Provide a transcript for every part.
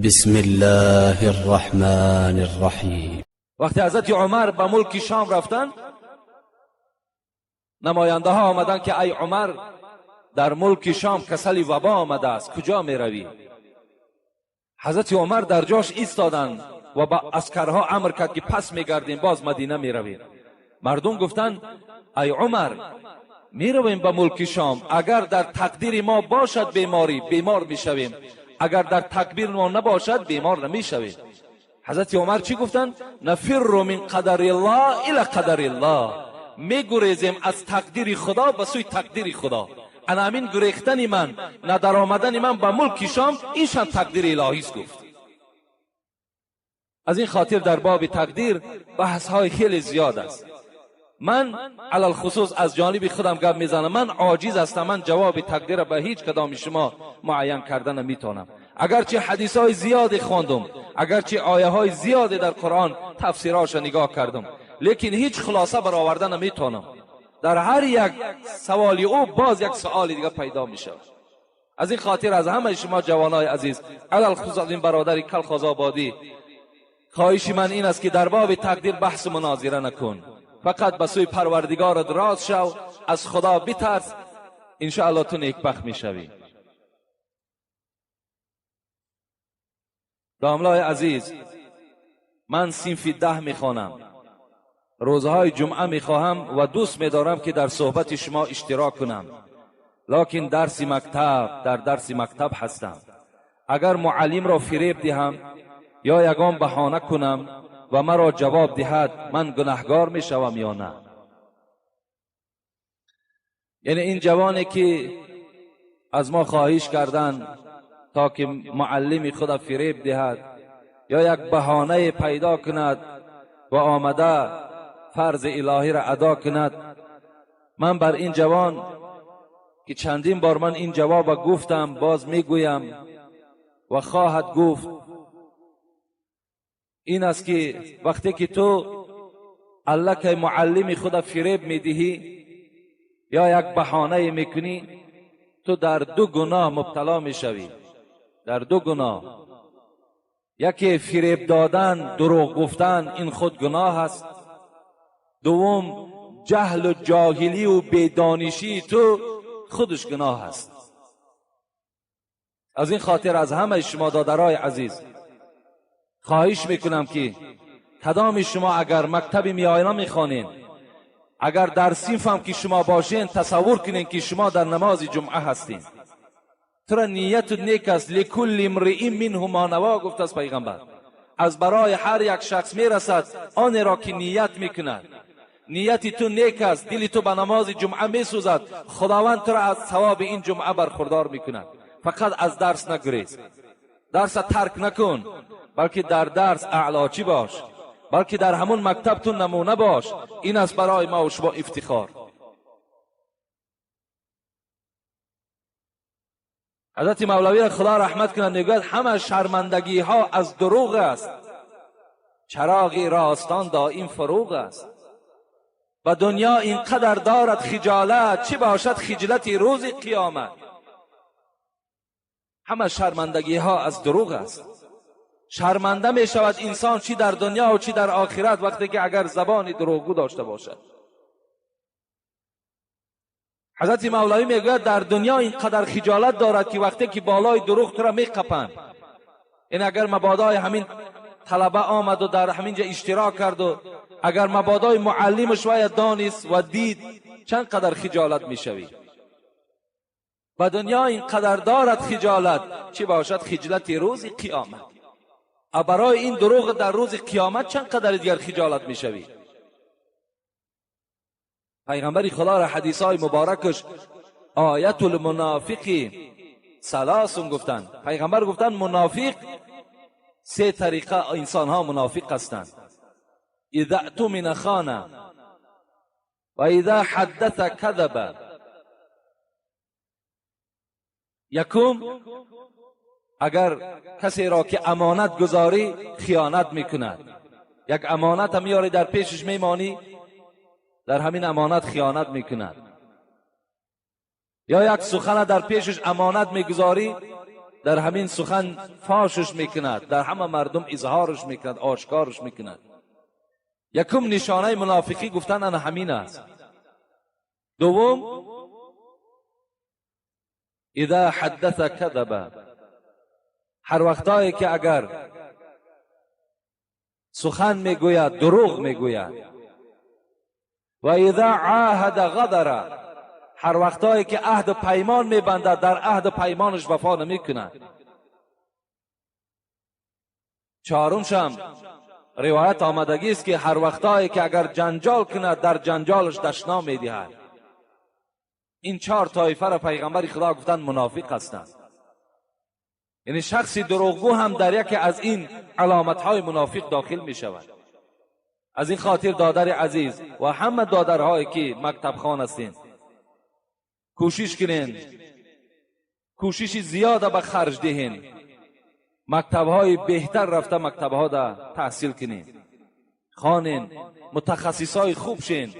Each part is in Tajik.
بسم الله الرحمن الرحیم. وقتی حضرت عمر به ملک شام رفتن، نماینده ها آمدن که ای عمر، در ملک شام کسل وبا آمده است، کجا می روی؟ حضرت عمر در جاش ایستادند و به عسکرها امر کرد که پس میگردیم، باز مدینه می رویم. مردم گفتند ای عمر، می رویم به ملک شام، اگر در تقدیر ما باشد بیماری، بیمار می شویم، اگر در تقدیر ما نباشد بیمار نمی شویم. حضرت عمر چی گفتند؟ نفر من قدر الله الی قدر الله، میگریزیم از تقدیر خدا به سوی تقدیر خدا. انا همین گریختن من، نه در آمدن من به ملک شام، اینشان تقدیر الهی است گفت. از این خاطر در باب تقدیر بحث های خیلی زیاد است. من علی الخصوص از جانب خودم گپ میزنم، من عاجز هستم، من جواب تقدیر به هیچ کدام شما معین کردن نمیتونم. اگرچه حدیث های زیادی خواندم، اگرچه آیه های زیادی در قرآن تفسیرهاش نگاه کردم، لیکن هیچ خلاصه برآورده نمیتونم. در هر یک سوالی او باز یک سوال دیگه پیدا میشه. از این خاطر از همه شما جوانای عزیز، علی الخصوص از این برادر کلخازآبادی، خواهش من این است که در باب تقدیر بحث مناظره نکن، فقط به سوی پروردگارت راز شو، از خدا بترس، انشاءالله تو نیکبخت میشوی. داملای عزیز، من صنف 10 میخوانم، روزهای جمعه میخواهم و دوست میدارم که در صحبت شما اشتراک کنم، لکن درس مکتب، در درس مکتب هستم. اگر معلم را فریب دهم یا یگان بهانه کنم و مرا جواب دهد، من گناهگار میشوم یا نه؟ یعنی این جوانی که از ما خواهش کردن تا که معلم خود فریب دهد یا یک بهانه پیدا کند و آمده فرض الهی را ادا کند، من بر این جوان که چندین بار من این جواب گفتم، باز میگویم و خواهد گفت، این است که وقتی که تو الکه معلم خود فریب میدهی یا یک بهانه میکنی، تو در دو گناه مبتلا میشوی. در دو گناه، یکی فریب دادن، دروغ گفتن، این خود گناه است. دوم، جهل و جاهلی و بیدانشی تو خودش گناه است. از این خاطر از همه شما دادرای عزیز خواهش میکنم که کدام شما اگر مکتب میاینا میخوانین، اگر در صنف هم که شما باشین، تصور کنین که شما در نماز جمعه هستین. تو را نیت نیک است، لکل امرئ منه ما نوا، گفت از پیغمبر، از برای هر یک شخص میرسد آن را که نیت میکند. نیت تو نیک است، دل تو به نماز جمعه میسوزد، خداوند تو را از ثواب این جمعه برخوردار میکند. فقط از درس نگریز، درس ترک نکن، بلکه در درس اعلاچی باش، بلکه در همون مکتب تو نمونه باش. این است برای ما و شما افتخار. حضرت مولوی خدا رحمت کند میگوید همه شرمندگی ها از دروغ است، چراغ راستان دائم فروغ است. و دنیا اینقدر دارد خجالت، چه باشد خجلت روز قیامت. همه شرمندگی ها از دروغ است. شرمنده می شود انسان چی در دنیا و چی در آخرت وقتی که اگر زبان دروغگو داشته باشد. حضرت مولوی میگوید در دنیا اینقدر خجالت دارد که وقتی که بالای دروغ تو را میقپند، این اگر مبادای همین طلبه آمد و در همینجا اشتراک کرد و اگر مبادای معلمش وای دانست و دید، چند قدر خجالت میشوی. و دنیا اینقدر دارد خجالت، چی باشد خجلت روز قیامت. برای این دروغ در روز قیامت چند قدر دیگر خجالت میشوی. پیغمبر خدا را حدیث های مبارکش آیت المنافق ثلاث گفتند. پیغمبر گفتند منافق سه طریقه انسان ها منافق هستند: اذا اؤتمن خانه و اذا حدث کذب. یکم، اگر کسی را که امانت گذاری خیانت میکند، یک امانت هم میاری در پیشش میمانی، در همین امانت خیانت میکند. یا یک سخن در پیشش امانت میگذاری، در همین سخن فاشش میکند، در همه مردم اظهارش میکند، آشکارش میکند. یکم نشانه منافقی گفتن انا همین است. دوم، اذا حدث کذب، هر وقتایی که اگر سخن میگوید دروغ میگوید. و اذا عاهد غدر، هر وقتایی که عهد و پیمان میبندد در عهد و پیمانش وفا نمیکند. چهارمشم روایت آمدگی است که هر وقتایی که اگر جنجال کند در جنجالش دشنام میدهد. این چهار طایفه را پیغمبر خدا گفتند منافق هستند. یعنی شخصی دروغگو هم در یکی از این علامتهای منافق داخل می شود. از این خاطر دادر عزیز و همه دادرهایی که مکتب خوان هستین، کوشش کنین، کوشش زیاده به خرج دهین، مکتبهای بهتر رفته مکتبها دا تحصیل کنین، خوانین، متخصصای خوب شین،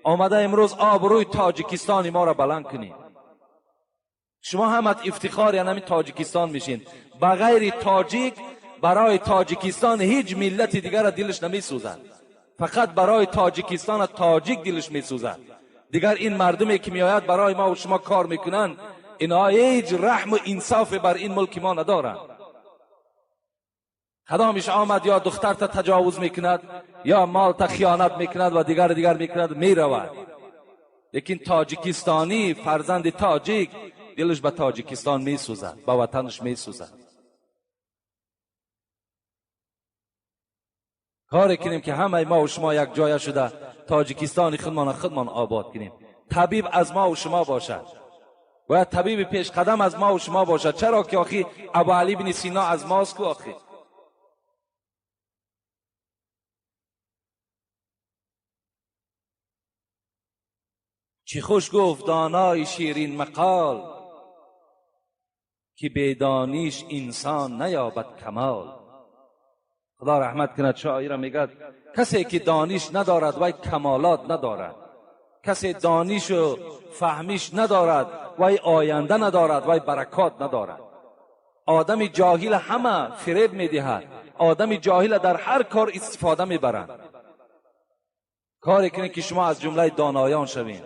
آمده امروز آبروی تاجیکستان ما را بلند کنین. شما هم افتخار یعنی همین تاجیکستان میشین. بغیر تاجیک برای تاجیکستان هیچ ملت دیگر را دلش نمیسوزد، فقط برای تاجیکستان تاجیک دلش میسوزد. دیگر این مردمی که میآید برای ما و شما کار میکنند، اینها هیچ رحم و انصاف بر این ملک ما ندارند. کدامش آمد یا دختر تا تجاوز میکند یا مال تا خیانت میکند و دیگر دیگر میکند میرود. لیکن تاجیکستانی فرزند تاجیک دلش به تاجیکستان میسوزد، به وطنش میسوزد. کاری کنیم که همه ما و شما یک جای شده تاجیکستان خودمان خودمان آباد کنیم. طبیب از ما و شما باشد، باید طبیب پیش قدم از ما و شما باشد. چرا که آخی ابو علی بن سینا از ماست کو آخی. چی خوش گفت دانای شیرین مقال، که بیدانیش انسان نیابد کمال. خدا رحمت کند شاعر میگه کسی که دانش ندارد وی کمالات ندارد، کسی دانش و فهمیش ندارد وی آینده ندارد، وی برکات ندارد. آدم جاهل همه فریب میدهد، آدم جاهل در هر کار استفاده میبرند. کاری کنید که شما از جمله دانایان شوین.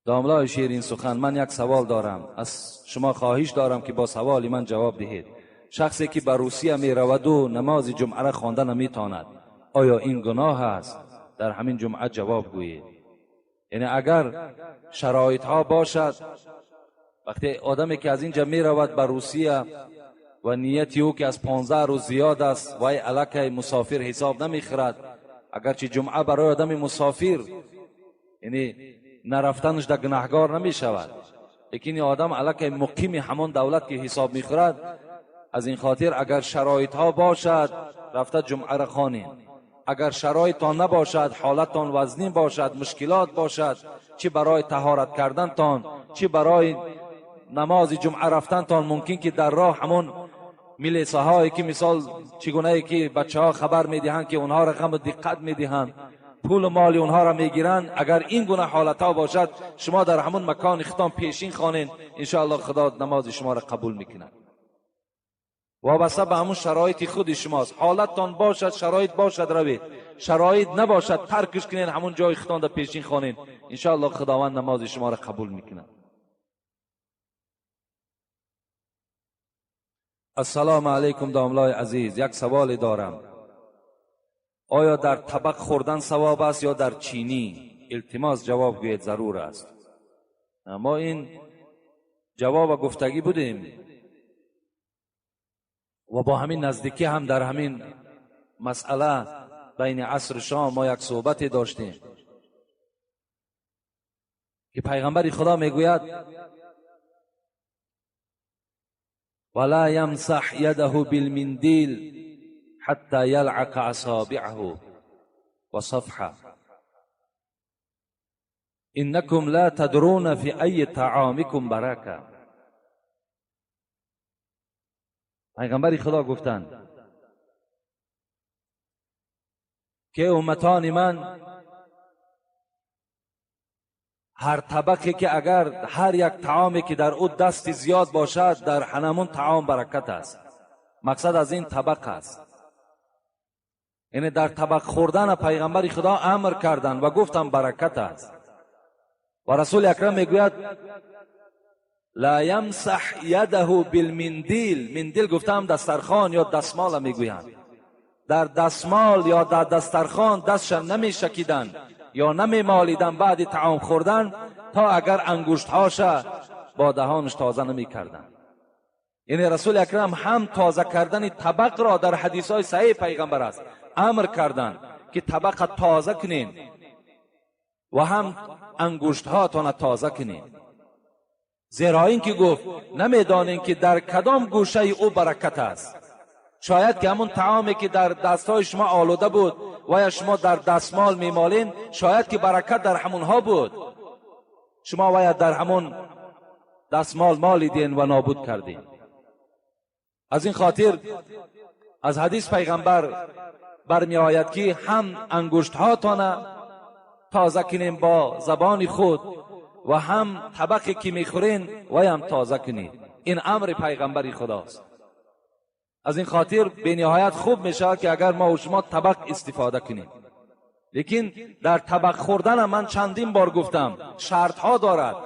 داملای شیرین سخن، من یک سوال دارم، از شما خواهش دارم که با سوال من جواب دهید. شخصی که به روسیه می رود و نماز جمعه را خوانده نمیتواند، آیا این گناه است؟ در همین جمعه جواب گویید. یعنی اگر شرایط ها باشد، وقتی آدمی که از اینجا می رود به روسیه و نیتی او که از 15 روز زیاد است، وای علاکه مسافر حساب نمیخورد. اگرچه جمعه برای آدم مسافر یعنی نرفتنش در گناهگار نمی شود، لیکن آدم علاکه مقیم همان دولت که حساب میخورد. از این خاطر اگر شرایط ها باشد رفته جمعه را خوانید، اگر شرایط ها نباشد، حالتان وزنی باشد، مشکلات باشد، چی برای طهارت کردنتان، چی برای نماز جمعه رفتنتان، ممکن که در راه همون میلیسه هایی که مثال چگونه که بچه ها خبر میدهند که اونها را غم و دقت میدهند، پول و مال اونها را میگیرند، اگر این گونه حالت ها باشد شما در همون مکان ختام پیشین خوانین، انشاءالله خدا نماز شما را قبول میکند. وابسته به همون شرایط خود شماست. حالتتان باشد، شرایط باشد روید، شرایط نباشد ترکش کنین، همون جای ختام در پیشین خوانین، انشاءالله خداوند نماز شما را قبول میکند. السلام علیکم داملای عزیز، یک سوال دارم. آیا در طبق خوردن ثواب است یا در چینی؟ التماس جواب گویید، ضرور است. ما این جواب گفتگی بودیم و با همین نزدیکی هم در همین مسئله بین عصر شام ما یک صحبت داشتیم که پیغمبر خدا میگوید ولا يمسح يده بالمنديل حتى يلعق اصابعه وصفحه انكم لا تدرون في اي طعامكم برکه. پیغمبر خدا گفتند که امتان من Ҳар табақе ки агар ҳар як таоме ки дар ӯ дасти зиёд бошад, дар ҳанамун таом баракат аст. Мақсад аз ин табақ аст. Яъне дар табақ хӯрдан пайғамбари Худо амр карданд ва гуфтанд баракат аст. Ва Расули Акрам мегӯяд: ла ямсаҳ ядаҳу билминдил. Миндил гуфтаам дастархон ё дастмола мегӯянд. Дар дастмол ё дар дастархон дастша намешакиданд ё намемолиданд баъди таом хӯрдан, то агар ангуштҳоша бо даҳонаш тоза намекарданд. Яъне Расули Акрам ҳам тоза кардани табақро дар ҳадисҳои саҳеҳи пайғамбар аст амр карданд, ки табақа тоза кунед ва ҳам ангуштҳоятона тоза кунед. Зеро ин ки гуфт намедонем ки дар кадом гӯшаи ӯ баракат аст. Шояд ки ҳамун таоме ки дар дастҳои шумо олуда буд ва ё шумо дар дастмол мемолед, шояд ки баракат дар ҳамунҳо буд. Шумо ва ё дар ҳамун дастмол молиден ва нобуд кардем. Аз ин хотир аз ҳадис пайғамбар бармеояд, ки ҳам ангуштҳоятона тоза кунем бо забони худ ва ҳам табақе ки мехӯрен ваям тоза кунед. Ин амри пайғамбари Худост. Аз ин хотир бениҳоят хуб мешавад, ки агар мо шумо табақ истифода кунем. Лекин дар табақ хӯрданам ман чандин бор гуфтам, шартҳо дорад.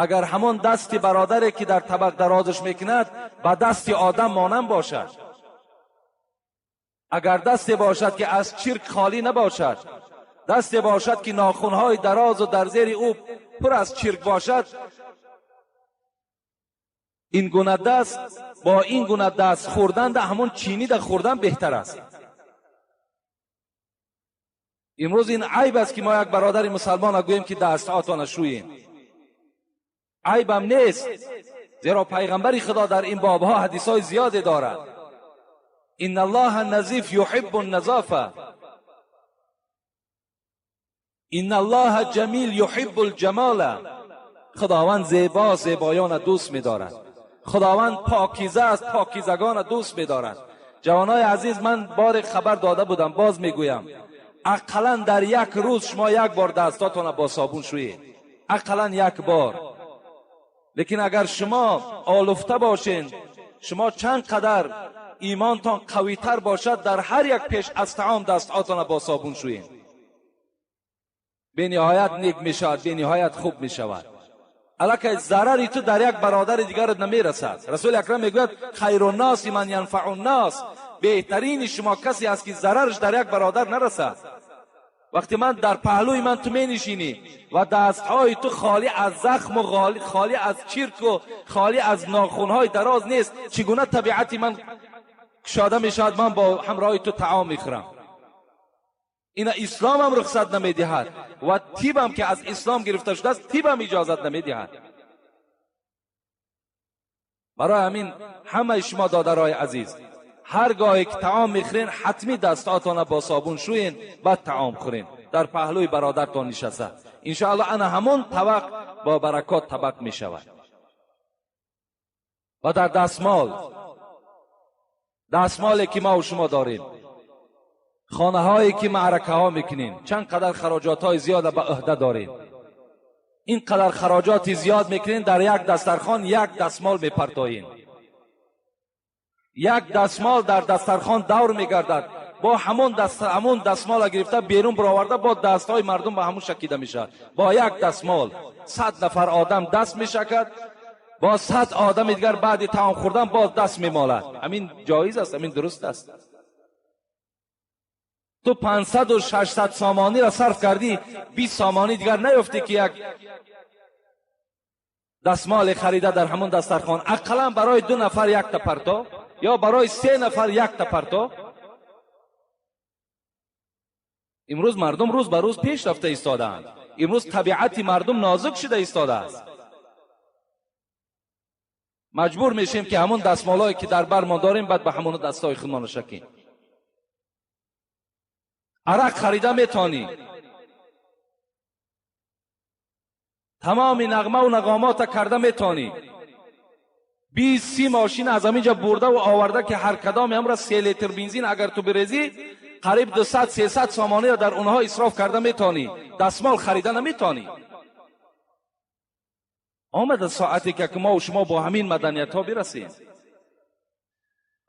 Агар ҳамон дасти бародаре ки дар табақ дарозаш мекунад ба дасти одам монанд бошад, агар дасте бошад ки аз чирк холӣ набошад, дасте бошад ки нохунҳои дарозу дар зери ӯ пур аз чирк бошад, ин гуна даст бо ин гуна даст хӯрдан да ҳамон чинида хӯрдан беҳтар аст. Имрӯз ин айб аст, ки мо як бародари мусалмона гӯем, ки дастҳоятона шӯем. Айбам нест, зеро пайғамбари Худо дар ин бобҳо ҳадисҳои зиёде дорад. Инна Аллоҳа назиф юҳиббу назофа, инна Аллоҳа ҷамил юҳиббу лҷамола. Худованд зебо, зебоёна дӯст медорад. Худованд покиза аст, покизагона дӯст медорад. Ҷавонои азиз, ман боре хабар дода будам, боз мегӯям, ақаллан дар як рӯз шумо як бор дастотона бо собун шӯед, ақаллан як бор. Лекин агар шумо олуфта бошед, шумо чанд қадар имонтон қавитар бошад, дар ҳар як пеш аз таом дастҳоятона бо собун шӯед, бениҳоят нек мешавад, бениҳоят хуб мешавад. Аллакай зарари ту дар як бародари дигарат намерасад. Расули Акрам мегӯяд: хайруннаси ман янфаъу ннас, беҳтарини шумо касе аст, ки зарараш дар як бародар нарасад. Вақте ман дар паҳлӯи ман ту менишинӣ ва дастҳои ту холӣ аз захму холӣ аз чирку холӣ аз нохунҳои дароз нест, чӣ гуна табиати ман кушода мешавад, ман бо ҳамроҳи ту таом мехӯрам. Ина исломам рухсат намедиҳад ва тибам ки аз ислом гирифта шудааст, тибам иҷозат намедиҳад. Барои ҳамин ҳамаи шумо додарои азиз, ҳар гоҳе ки таом мехӯрен, ҳатмӣ дастҳоятона бо собун шӯен, баъд таом хӯрен. Дар паҳлӯи бародартон нишаста, иншоаллоҳ ана ҳамон табақ бо баракот табақ мешавад. Ва дар дастмол, дастмоле ки мо шумо дорем, хонаҳое ки маъракаҳо мекунем, чанд қадар хароҷотҳои зиёда ба ӯҳда дорем. Ин қадар хароҷоти зиёд мекунем, дар як дастархон як дастмол мепартоем. Як дастмол дар дастархон давр мегардад, бо ҳамон дастмола гирифта берун бароварда, бо дастҳои мардум ба ҳамон шакида мешавад. Бо як дастмол 100 нафар одам даст мешакад, бо 100 одами дигар баъди таом хӯрдан боз даст мемолад. Ҳамин ҷоиз аст, ҳамин дуруст аст. Ту 500-600 сомониро сарф кардӣ, 20 сомонӣ дигар наёфтӣ, ки як дастмоле харида дар ҳамон дастархон ақаллан барои 2 нафар якта парто ё барои 3 нафар якта парто. Имрӯз мардум рӯз ба рӯз пеш рафта истодаанд. Имрӯз табиати мардум нозук шуда истодааст. Маҷбур мешем, ки ҳамон дастмолҳое ки дар бармон дорем, баъд ба ҳамон дастҳои худмон шакем. Арақ харида метонӣ, тамоми нағмаву нағомота карда метонӣ, 20-30 мошин аз ҳаминҷа бурдаву оварда, ки ҳар кадоме ҳамра 3 литр бензин агар ту бирезӣ, Қариб 200-300 сомониро дар онҳо исроф карда метавонӣ, дастмол харида наметавонӣ. Омада соате ки мо шумо бо ҳамин маданиятҳо бирасем.